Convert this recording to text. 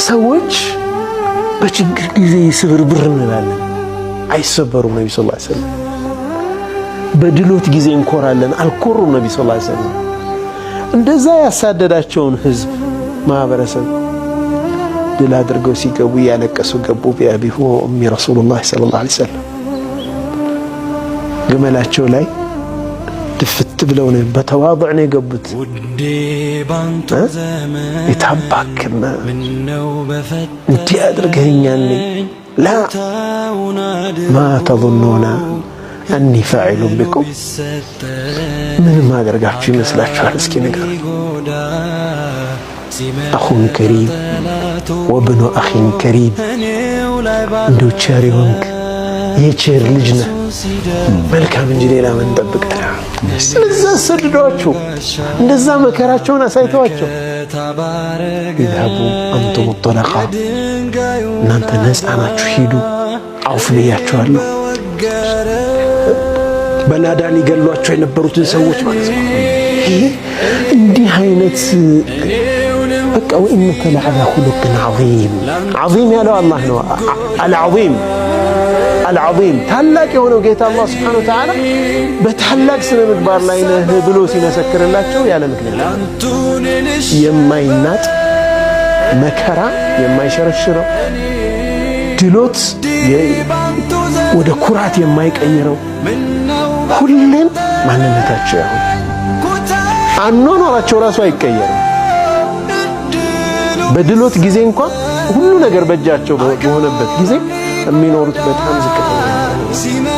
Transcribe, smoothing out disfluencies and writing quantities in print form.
ሰዎች በችግር ጊዜ ስብርብር እንላለን፣ አይሰበሩም። ነቢ ስ ሰለም በድሎት ጊዜ እንኮራለን፣ አልኮሩም። ነቢ ስ ሰለም እንደዛ ያሳደዳቸውን ህዝብ ማህበረሰብ ድል አድርገው ሲገቡ እያለቀሱ ገቡ። بأبي هو وأمي رسول الله صلى الله عليه وسلم ግመላቸው ላይ ድፍት ብለው ነው በተዋضዕ ነው የገቡት። የታባክና እንዲህ አድርገኸኛል። لا ما تظنون أني فاعل بكم ምንም አደርጋችሁ ይመስላችኋል? እስኪ ንገሩኝ። أخ كريم وابن أخ كريم፣ እንደው ቸር የሆንክ የቸር ልጅ ነህ፣ መልካም እንጂ ሌላ ምን ጠብቃለህ? እንደዛ አሰድደዋቸው፣ እንደዛ መከራቸውን አሳይተዋቸው፣ اذهبوا أنتم الطلقاء፣ እናንተ ነፃ ናችሁ፣ ሂዱ፣ አውፍ ብያቸዋለሁ። በናዳን ይገሏቸው የነበሩትን ሰዎች ማለት ነው። ይሄ እንዲህ አይነት በቃ وإنك لعلى خلق عظيم። عظيم ያለው አላህ ነው። العظيم العظيم ታላቅ የሆነው ጌታ አላህ سبحانه وتعالى በታላቅ ስነ ምግባር ላይ ነህ ብሎ ሲመሰክርላቸው ያለ ምክንያት የማይናጥ መከራ የማይሸረሽረው ድሎት ወደ ኩራት የማይቀይረው ሁሌም ማንነታቸው ያሁን አኗኗራቸው ራሱ አይቀየርም። በድሎት ጊዜ እንኳን ሁሉ ነገር በእጃቸው በሆነበት ጊዜ የሚኖሩት በጣም ዝቅተኛ